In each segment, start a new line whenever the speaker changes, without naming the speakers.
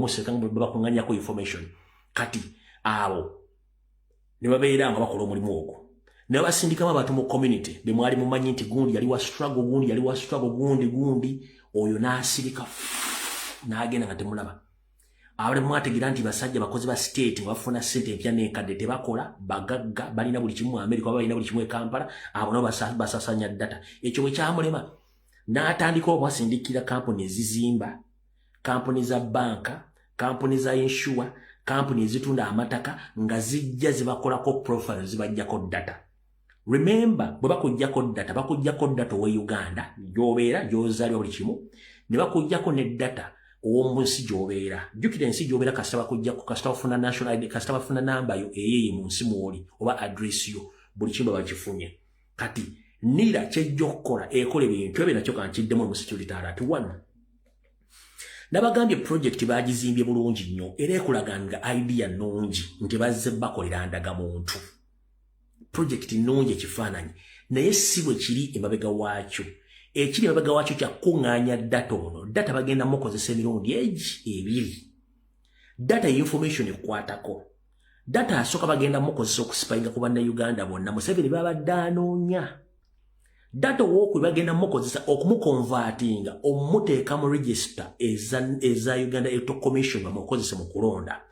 Museka bakuŋŋanyako information. Kati abo ne babeera nga bakola omulimu ogwo, ne babasindikamu abantu mu community be mwali mumanyi nti gundi yali wa struggle, gundi yali wa struggle, gundi gundi oyo n'asirika n'agenda nga temulaba. Abali mwategeera nti basajja bakozi ba state nga bafuna ssente empya n'enkadde, tebakola, bagagga, balina buli kimu mu America oba balina buli kimu e Kampala. Abo nabo basasanya data. Ekyo bwe kyamulema, n'atandika obasindikira kampuni ezizimba, kampuni za banka, kampuni za insure, kampuni ezitunda amataka, nga zijja zibakolako profile, zibajjako data. Remember, bwe bakuggyako data, bakuggyako data owe Uganda gy'obeera, gy'ozaalibwa, buli kimu, ne bakuggyako ne data ow'omu nsi gy'obeera. Jjukira, ensi gy'obeera, kasita bakuggyako, kasita bafuna national ID, kasita bafuna namba yo eyeeye mu nsi mw'oli oba address yo, buli kimu bakifunye. Kati NIRA kyejja okukola, ekola ebintu ebyo nakyo. Kankiddemu mu security alert one. Nabagambye project bagizimbye bulungi nnyo, era ekulaga nga idea nnungi nti bazze bakolera ndagamuntu. Project nnungi ekifaananyi, naye si bwe kiri emabega waakyo. Ekiri emabega waakyo kyakuŋŋaanya data. Ono data bagenda mukozesa emirundi egi ebiri. Data information ekwatako data asooka bagenda mukozesa okuspyinga ku Bannayuganda bonna Museveni babadde anoonya. Data owokubiri bagenda mukozesa okumuconvertinga, omuteeka mu register eza Uganda Electoral Commission, bamukozese mu kulonda.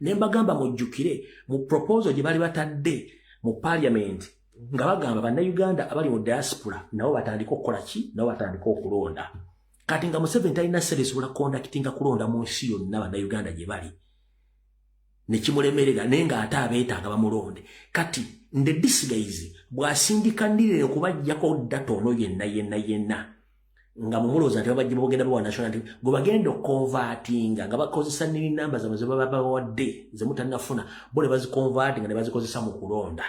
Ne mbagamba mujjukire mu proposal gye bali batadde mu parliament nga bagamba Bannayuganda abali mu diaspora nabo batandike okukola ki? Nabo batandike okulonda. Kati nga Museveni talina ssente esobola conductinga kulonda mu nsi yonna Bannayuganda gye bali, nekimulemerera, naye ng'ate abeetaaga bamulonde. Kati nde disguise bw'asindika NIRA okubajjako data ono yenna yenna yenna nga mumulowooza nti babajja bogenda bawa national nti gwe bagenda okuconvertinga nga bakozesa NIN namba zammwe ze baba bawadde ze mutannafuna, bo ne baziconvertinga ne bazikozesa mu kulonda.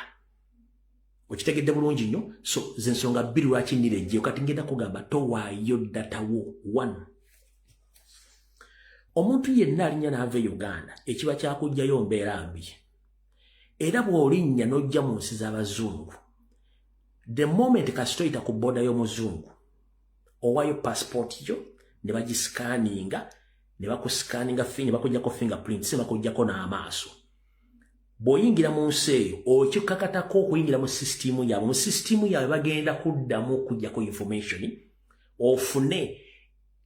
Okitegedde bulungi nnyo? So zensonga bbiri lwaki NIRA ejjeyo. Kati ngenda kugamba towaayo data wo. One, omuntu yenna alinnya n'ava e Uganda, ekiba kyakugjayo mbeera mbi. Era bw'olinnya n'ojja mu nsi z'abazungu, the moment kasita oyita ku border y'omuzungu, owayo passport yo ne bagiscanninga, ne bakuscanninga, ne bakuggyako fingerprints, ne bakuggyako n'amaaso. Bw'oyingira mu nsi eyo, okikakatako okuyingira mu sisitimu yaabwe. Mu sisitimu yaabwe bagenda kuddamu okuggyako information, ofune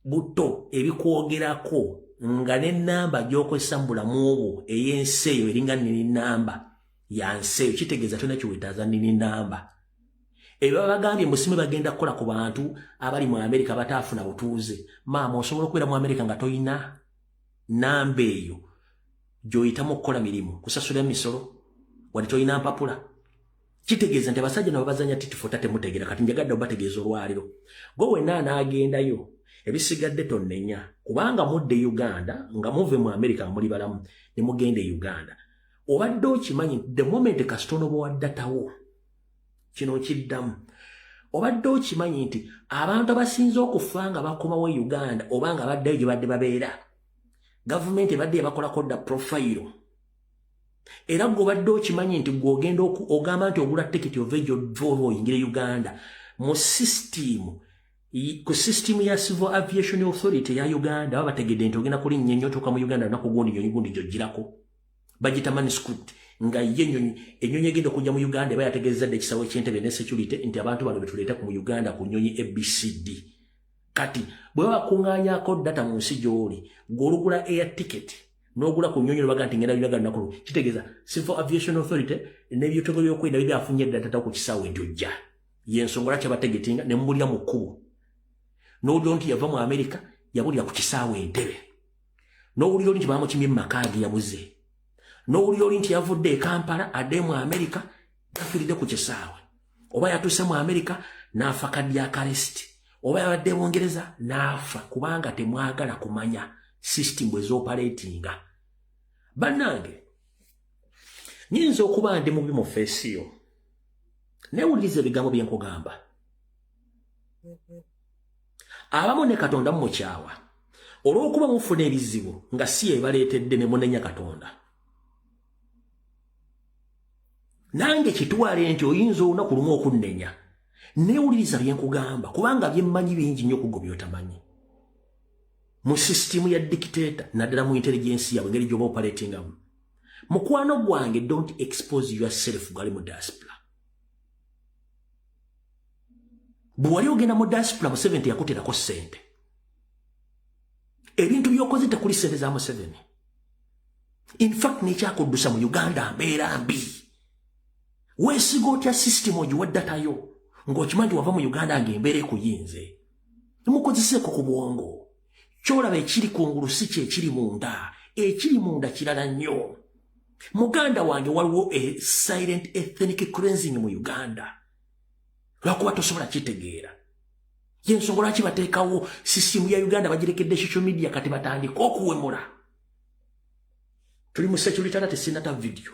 buto ebikwogerako nga n'ennamba gy'okozesa mu bulamu bwo ey'ensi eyo eringa NIN namba ya nsi eyo. Kitegeeza tolina kiwetaaza NIN namba. Ebyo babagambye musime bagenda kukola ku bantu abali mu Amerika bataafuna butuuze. Maama, osobola okubeera mu Amerika nga toyina namba eyo gy'oyitamu okukola mirimu, kusasula emisolo, wadde tolina mpapula. Kitegeeza nti abasajja nabo bazanya titifota, temutegeera. Kati njagadde obategeeza olwaliro, gwe wenna anaagendayo, ebisigadde tonnenya, kubanga mudde Uganda nga muve mu Amerika nga muli balamu ne mugenda e Uganda. Obadde okimanyi, the moment kasita onoba wa data wo, kino kiddamu, obadde okimanyi nti abantu abasinze okufa nga bakomawo e Uganda oba nga baddayo gye badde babeera, gavumenti ebadde yabakolako dda profile? Era gwe obadde okimanyi nti gwe ogenda ogamba nti ogula tikiti ova egyo oba oyingire Uganda, mu sisitimu, ku sisitimu ya Civil Aviation Authority ya Uganda, baba bategedde nti ogenda kulinnya ennyo otuuka mu Uganda lunaku gundi, nyonyi gundi gyogirako, bagita manuscript, nga ye ennyonyi, ennyonyi egenda okujja mu Uganda eba yategeeza dda ekisawo eky'Entebe ne security nti abantu bano betuleeta ku mu Uganda ku nnyonyi ABCD. Kati bwe bakuŋŋaanyako data mu nsi gy'oli, ng'olugula air ticket n'ogula ku nnyonyi, baga nti ngenda Uganda lunaku luno, kitegeeza Civil Aviation Authority n'ebyotego by'okwerinda bibyafunye data ku kisaawe nti ojja. Yensonga lwaki abategetinga ne mubulira mu kkubo. N'owulira nti yava mu Amerika, yabulira ku kisaawe Entebe. N'owulira oli nti bamukimye mu maka ge, yabuze. N'owulira oli nti yavudde e Kampala adde mu Amerika, yafiiridde ku kisaawe, oba yatuuse mu Amerika n'afa cardiac arrest, oba yabadde e Bungereza n'afa, kubanga temwagala kumanya system bwe z'operatinga. Bannange, nyinza okuba ndi mubi mu face yo, naye wuliriza ebigambo bye nkugamba. Abamu ne Katonda mumukyawa olw'okuba mufuna ebizibu nga si yebaleetedde, ne munenya Katonda. Nange kitwale nti oyinza olunaku lumu okunnenya, neewuliriza bye nkugamba, kubanga byemmanyi bingi nnyo kugo byotamanyi. Mu system ya dictator, naddala mu intelligence yaabwe, engeri gy'oba operatingamu. Mukwano gwange, don't expose yourself. Gali mu diaspora, bwe wali ogenda mu diaspora, Museveni teyakuterako ssente. Ebintu by'okoze tekuli ssente za Museveni. In fact, nekyakuddusa mu Uganda mbeera mbi. Weesiga otya system ogiwa datayo ng'okimanyi nti wava mu Uganda ng'embeera ekuyinze? Mukozeseeko ku bwongo. Kyolaba ekiri kungulu si kyekiri munda. Ekiri munda kirala nnyo. Muganda wange, waliwo a silent ethnic cleansing mu Uganda, lwakuba tosobola kitegeera. Yensonga lwaki bateekawo system ya Uganda, bagirekedde social media. Kati batandika okuwemula. Tuli mu security ata tesinata video.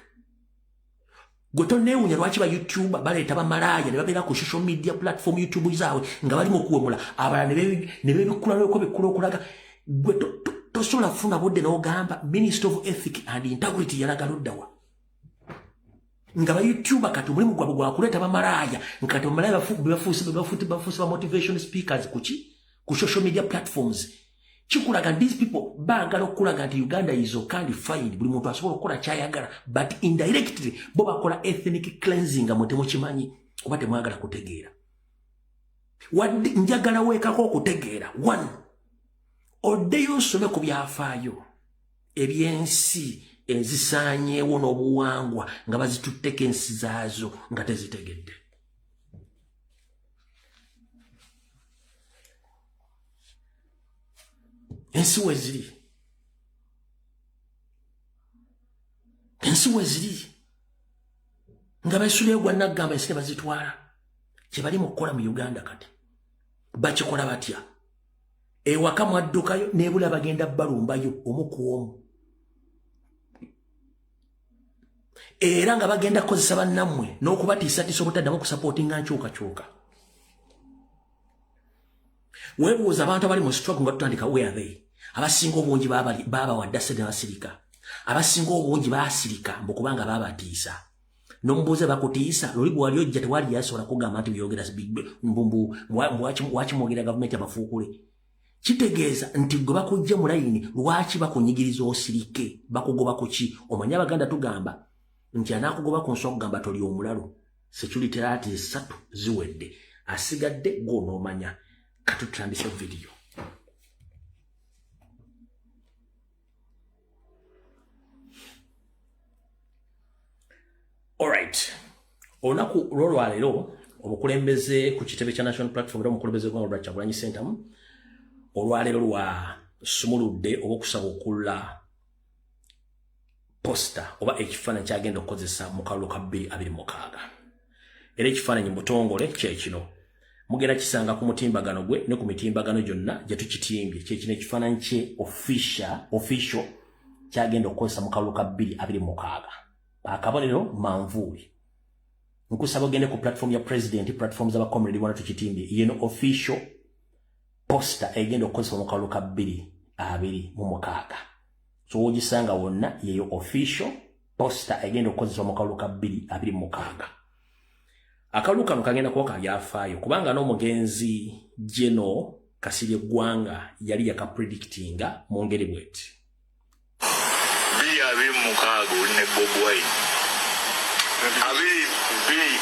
Gwe toneewunya lwaki ba YouTube baleeta bamalaaya ne babeera ku social media platform YouTube zaabwe nga bali mu kuwemula abalala ne bebikkula lweko bikkula okulaga. Gwe tosobola kufuna budde n'ogamba Minister of Ethic and Integrity yalaga luddawa nga ba YouTuber kati omulimu gwabwe gwakuleeta bamalaaya, nga kati bamalaaya bafuuse ba motivation speakers kuki ku social media platforms. Kikulaga these people baagala okulaga nti Uganda is okay and fine, buli muntu asobola okukola kyayagala, but indirectly bo bakola ethnic cleansing nga mwe temukimanyi oba temwagala kutegeera. Wadde njagala weekako okutegeera, one, oddeyo osome ku byafaayo ebyensi ezisaanyeewo n'obuwangwa nga bazitutteko ensi zaazo nga tezitegedde. Ensi weziri, ensi weziri nga besuleyo gwa naggamba, ensi ne bazitwala. Kye bali mu kukola mu Uganda kati bakikola batya? Ewaka mwaddukayo nebula, bagenda balumbayo omu ku omu, era nga bagenda kukozesa bannammwe n'okubatiisatiisa obutaddamu okusupportinga nkyukakyuka. Weebuuza abantu abali mu struggle nga tutandika, where they? Abasinga obungi baabawadda sente basirika. Abasinga obungi baasirika mbu kubanga baabatiisa. Nomubuuza, bakutiisa luli bwali ojja tewali yasobola kugamba nti byogera waki mwogera gavumenti abafuukule. Kitegeeza nti gwe bakujja mu layini, lwaki bakunyigiriza osirike? Bakugoba kuki? Omanye Abaganda tugamba nti anaakugoba ku nswa kugamba toli omulalu. Security alert esatu ziwedde, asigadde gw'onoomanya. Katutandise video. Alright, olunaku lwolwaleero obukulembeze ku kitebe kya National Platform era omukulembeze gwanga Robert Kyagulanyi Ssentamu olwaleero lwa sumuludde oba okusaba okulla poster oba ekifaananyi kyagenda okukozesa mu kalulu ka 2026. Era ekifaananyi mu butongole kyekino, mugenda kisanga ku mutimbagano gwe ne ku mitimbagano gyonna gye tukitimbye. Kyekino ekifaananyi kye official kyagenda okukozesa mu kalulu ka 2026, akabonero manvuuli. Nkusaba ogende ku platform ya president, platform z'abacomrade bona tukitimbye. Yeno official poster egenda okukozesebwa mu kalulu ka 2026. So wogisanga wonna, yeyo official poster egenda okukozesebwa mu kalulu ka 2026. Akalulu kano kagenda kuba kabyafaayo kubanga n'omugenzi Geno Kasirye Eggwanga yali yakapredictinga mu ngeri bweti.
2026 oli ne Bob Wine abiri bbiri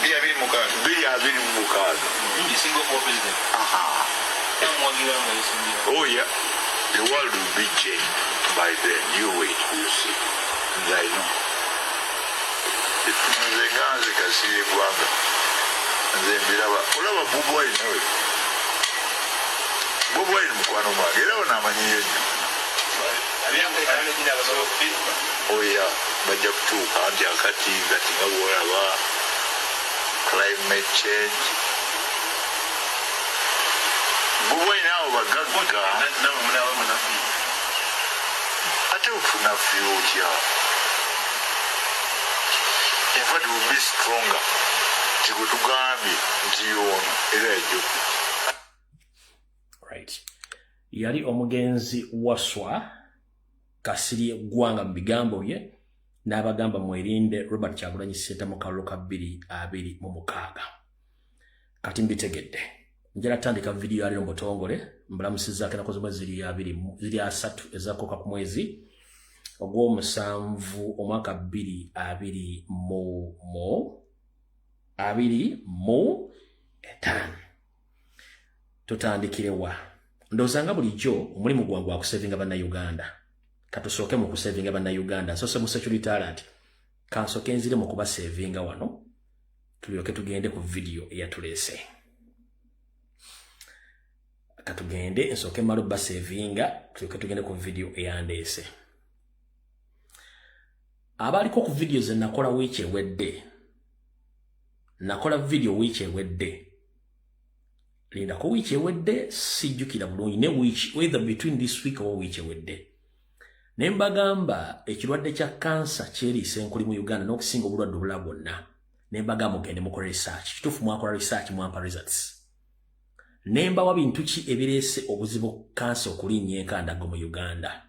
2026.
2026.
Esinga okuba president. Yamuwagira nga yeesimbyewo.
Oh yeah, the world will be changed by then. You wait, you see. Nze I know. Nze nga nze Kasirye Eggwanga, nze mbiraba. Olaba Bob Wine oyo, Bob Wine mukwano gwange era ono amanyiyo nnyo. Oya bajja kutuuka nti akati kati nga bwolaba climate change. Bob Wine abo bagagga.
Namwe munaaba munafu.
Ate otunafuya otya? In fact, will be stronger nti gwe tugambye nti yono era yajja okujja.
Right, yali omugenzi Waswa Kasirye Ggwanga mu bigambo bye n'abagamba mwerinde Robert Kyagulanyi Ssentamu kalulu ka 2026. Kati mbitegedde. Njala tandika video yaliro mutongole mbalamusizzaako ennaku z'omwezi ziri abiri ziri asatu ezakooka ku mwezi ogw'omusanvu omwaka bbiri abiri mu mu abiri mu etaano. Tutandikire wa? Ndowooza nga bulijjo omulimu gwange gwa kusevinga Bannayuganda. Katusooke mu kusevinga Bannayuganda. Nsoose mu security alert, kansooke nzire mu kubasevinga wano, tulyoke tugende ku vidiyo eyatuleese. Katugende nsooke mmale obbasevinga, tulyoke tugende ku vidiyo eyandeese. Abaliko ku vidiyo ze nakola wiiki ewedde, nakola vidiyo wiiki ewedde, lindako, wiiki ewedde sijjukira bulungi ne wiiki, whether between this week oba wiiki ewedde, ne mbagamba ekirwadde kya kansa kyeriisa enkuli mu Uganda n'okusinga obulwadde obulala bwonna. Ne mbagamba mugende mukola research. Kituufu, mwakola research, mwampa results. Ne mbawa bintu ki ebireese obuzibu kansa okulinnya enkandago mu Uganda.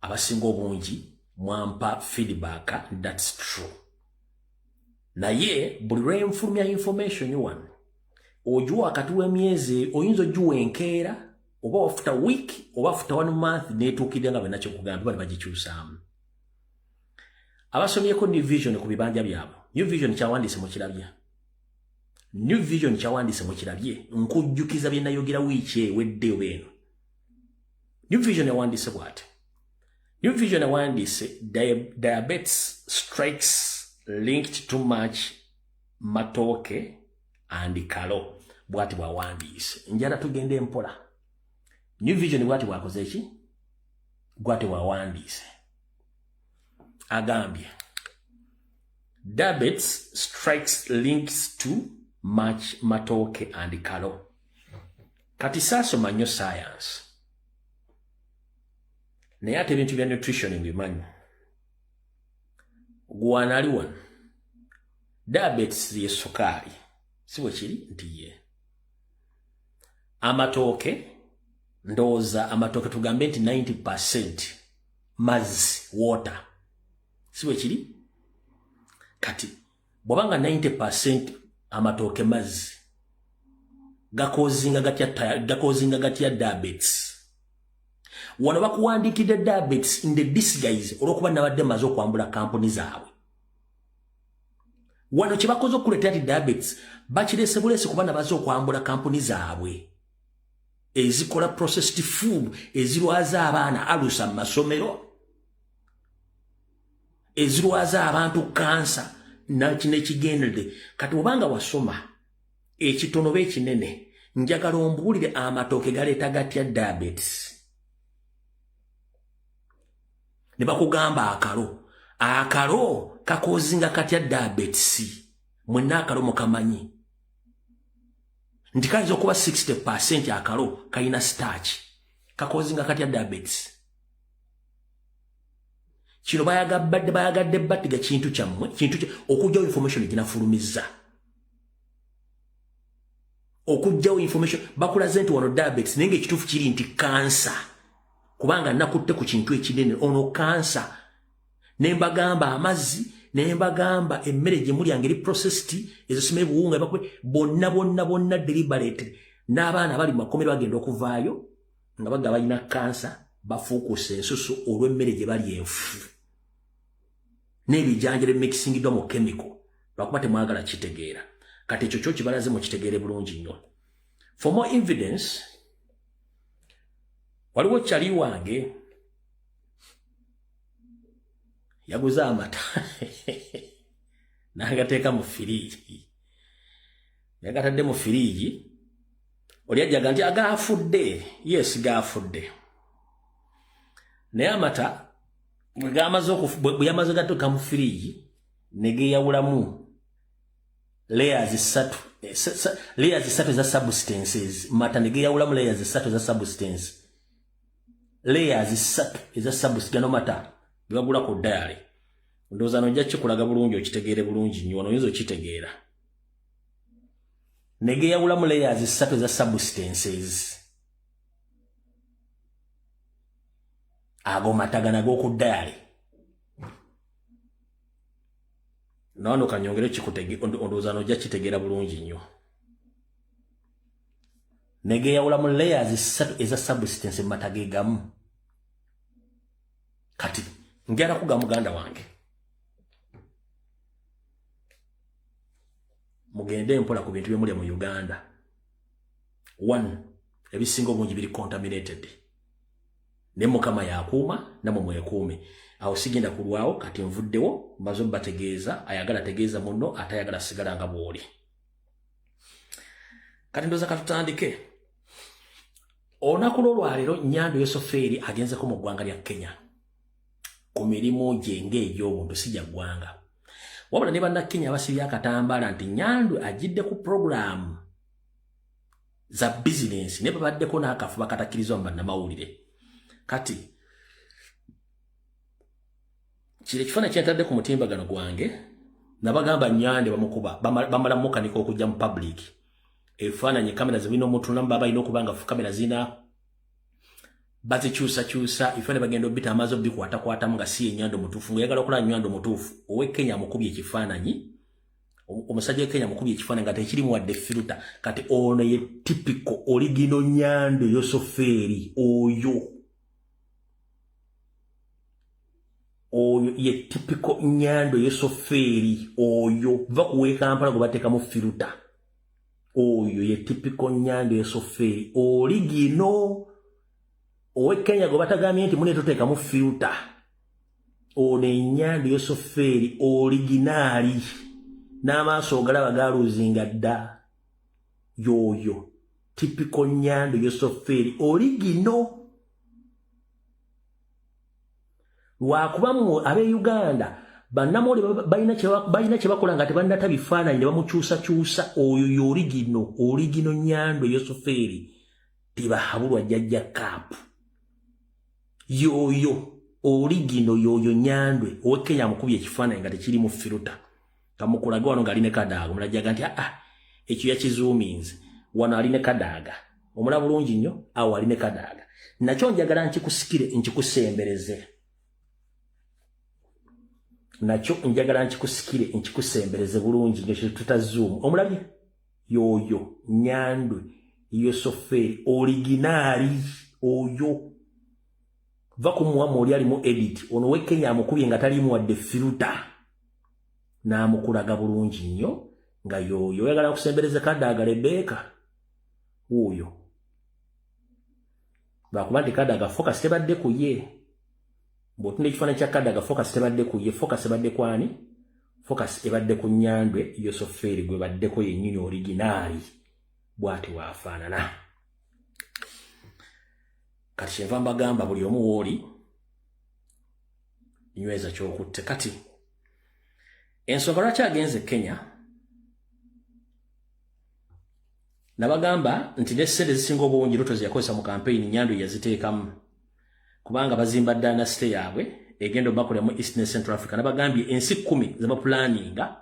Abasinga obungi mwampa feedback, that's true. Naye buli lwenfulumya information wano, ogiwa wakati w'emyezi, oyinza ogiwa enkeera oba after week oba after one month, netuukirira nga bwenakyo bali bagikyusaamu. Abasomyeko New Vision ku bibanja byabwe, New Vision kyawandiise mukirabye, New Vision kyawandiise mukirabye. Nkujjukiza bye nayogera wiiki ewedde oba eno. New Vision yawandiise bw'ati, New Vision yawandiise, "Diabetes strikes linked too much matooke and kalo." Bwati bwawandiise. Njala tugende empola. New Vision bwati bwakoze eki, bwati bwawandiise, agambye, "Diabetes strikes links to much matooke and kalo." Kati saasoma nnyo science, naye ate ebintu bya nutrition mbimanyi. Gwana ali wano, diabetes ye sukaali, si bwe kiri? Nti ye amatooke, ndowooza amatooke tugambe nti 90% mazzi, water, si bwe kiri? Kati bw'obanga 90% amatooke mazzi, gacausinga gatya, gacausinga gatya diabetes? Wano bakuwandiikidde diabetes in the disguise olw'okuba nabadde maze okwambula kampuni zaabwe. Wano kye bakoze okuleetera ti diabetes bakirese bulesi kuba nabaze okwambula kampuni zaabwe ezikola processed food ezirwaza abaana alusa mu masomero, ezirwaza abantu kansa nakino ekigendedde. Kati obanga wasoma ekitono oba ekinene, njagala ombuulire, amatooke galeeta gatya diabetes? Ne bakugamba akalo, akalo kacausinga katya diabetes? Mwenna akalo mukamanyi nti kayinza okuba 60% akalo kalina starch, kacausinga katya diabetes? Kino bayagadde bayagadde batiga kintu kyammwe, kintu okugjawo information ginafulumizza, okugjawo information bakulaze nti wano diabetes, naye ngaekituufu kiri nti kansa, kubanga nakutte ku kintu ekinene ono kansa. Ne mbagamba amazzi, ne mbagamba emmere gye mulya ngeri processed, ezo sima ebuwunga, bonna bonna bonna deliberate. N'abaana abali mu makomero bagenda okuvaayo nga baga balina kansa, bafuukusa ensusu olw'emmere gye bali enfu n'ebijanjalo emixingiddwa mu chemical, lwakuba temwagala kitegeera. Kati ekyo kyo kibalaze, mukitegeere bulungi nnyo. For more evidence, waliwo kyali wange yaguze amata n'agateeka mu firiigi, yagatadde mu firiigi. Oli ajjaga nti agaafudde. Yes, gaafudde, naye amata bwe yamaze gatuuka mu firiigi ne geeyawulamu layers ssatu, layers ssatu eza substances. Mata ne geeyawulamu layers ssatu eza substance, layers ssatu eza substance. Gano mata gebagula ku dairy. Ndowooza nojja kikulaga bulungi okitegeere bulungi nnyo. Wano oyinza okitegeera, ne geeyawulamu layers ssatu eza substances. Ago mata gano ag'oku dairy. Nawano kanyongere kikutege, ndowooza nojja kitegeera bulungi nnyo. Negeyawula mu layers ssatu eza substance mu mata ge gamu. Kati njala kuga muganda wange, mugende mpola ku bintu byemulya mu Uganda. One, ebisinga obungi biri contaminated. Ne Mukama yakuuma, namwe mwekuume. Awo sigenda kulwawo, kati nvuddewo, mbaze obategeeza, ayagala tegeeza munno, atayagala sigala nga bw'oli. Kati ndowooza katutandike. Olunaku lw'olwaleero Nyando Yosofeeri agenzeko mu ggwanga lya Kenya ku mirimu gye ng'egy'obuntu, si gya ggwanga. Wabula ne bannakenya abasibye akatambaala nti Nyando ajjidde ku pulogulaamu za bizinensi, naye babaddeko n'akafuba katakkirizibwa mu bannamawulire. Kati kino ekifaananyi kye ntadde ku mutimbagano gwange, nabagamba Nyande bamukuba, bamala mukanika okujja mu public. Ebifaananyi kamera ze birina omutunulamu, baba balina okuba nga kamera zirina bazikyusakyusa, ebifaananyi bagenda obita amaazi obikwatakwatamu nga si ye Nyando mutuufu. Ng'oyagala okulaba Nyando mutuufu, ow'e Kenya amukubye ekifaananyi, omusajja w'e Kenya amukubye ekifaananyi nga tekirimu wadde firuta. Kati ono ye typical original Nyando Yosofeeri. Oyo oyo ye typical Nyando Yosofeeri. Oyo va ku w'e Kampala gwe bateekamu firuta. Oyo ye typical Nyando Yosofeeri original. Ow'e Kenya gwe batagambye nti mune toteekamu firuta. Ono enyando Yosofeeri originaali, n'amaaso ogalaba galuuzinga dda. Yoyo typical Nyando Yosofeeri original. Lwakuba mmwe ab'e Uganda bannamawulire balina kye bakola nga tebannata bifaananyi ne bamukyusakyusa. Oyo y'origino, origino Nyando Yosofeeri tibahabulwa jjajja kaapu. Yoyo origino, yoyo Nyandwe ow'e Kenya amukubye ekifaananyi nga tekirimu firuta. Kamukulage wano ng'ali ne Kadaaga, omulajjaga nti aa ekyo yakizuuminze. Wano ali ne Kadaaga, omulaba bulungi nnyo, awo ali ne Kadaaga. Nakyo njagala nkikusikire nkikusembereze. Nakyo njagala nkikusikire nkikusembereze bulungi nnyo, kye tutazuumu. Omulabye? Yoyo Nyandwe Yosofeeri originaali. Oyo va ku muwamu oli alimu edit. Ono ow'e Kenya amukubye nga taliimu wadde firuta, n'amukulaga bulungi nnyo nga yoyo. Oyagala kusembereza Kadaaga Lebeeka wuuyo, lwakuba nti Kadaaga focus tebadde ku ye. Bw'otunda ekifaananyi kya Kadaaga, focus tebadde ku ye, focus ebadde kwani? Focus ebadde ku Nyandwe Yosofeeri gwe baddeko yennyini originaali, bw'ati waafaanana. Kati kyenva mbagamba buli omu w'oli nyweza ky'okutte. Kati ensonga lwaki agenze Kenya, nabagamba nti ne ssente zisinga obungi Ruto ze yakozesa mu kampeyini Nyando yaziteekamu, kubanga bazimba dynasty yaabwe egenda obakolera mu East ne Central Africa. Nabagambye ensi 10 ze bapulaninga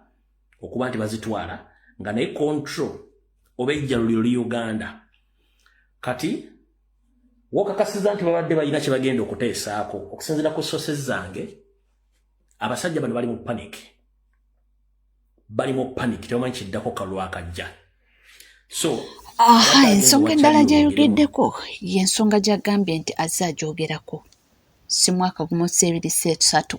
okuba nti bazitwala nga naye control oba ejjaluliro li Uganda. Kati wokakasiza nti babadde balina kye bagenda okuteesaako. Okusinziira ku sources zange, abasajja bano bali mu panic, bali mu panic, tebamanyi kiddako kalwakajja. So
Aha, ensonga endala gy'ayogeddeko y'ensonga gy'agambye nti azze agyogerako si mwaka gumu, si ebiri, si esatu,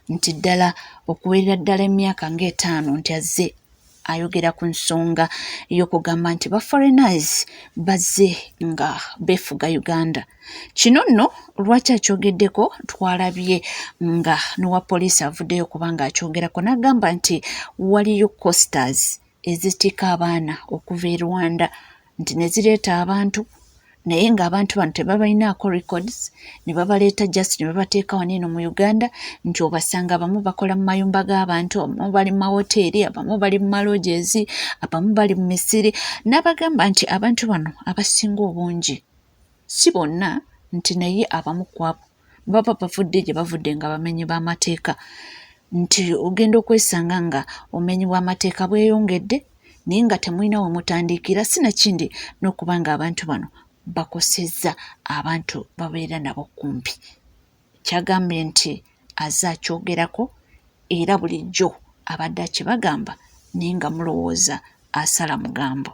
nti ddala okuwerera ddala emyaka ng'etaano nti azze ayogera ku nsonga y'okugamba nti ba foreigners bazze nga beefuga Uganda. Kino nno lwaki akyogeddeko? Twalabye nga n'owa poliisi avuddeyo kubanga akyogerako n'agamba nti waliyo coasters ezitikka abaana okuva e Rwanda nti ne zireeta abantu, naye ng'abantu bano tebabalinaako records, ne babaleeta just ne babateeka wano eno mu Uganda, nti obasanga abamu bakola mu mayumba g'abantu, abamu bali mu mawoteeri, abamu bali mu malodges, abamu bali mu misiri. N'abagamba nti abantu bano abasinga obungi, si bonna, nti naye abamu ku abo baba bavudde gye bavudde nga bamenyi b'amateeka, nti ogenda okwesanga nga obumenyi bw'amateeka bweyongedde naye nga temulina we mutandikira, sinakindi n'okuba nga abantu bano bakosezza abantu babeera nabo kumpi. Kyagambye nti azze akyogerako era bulijjo abadde akibagamba, naye nga mulowooza asala mugambo.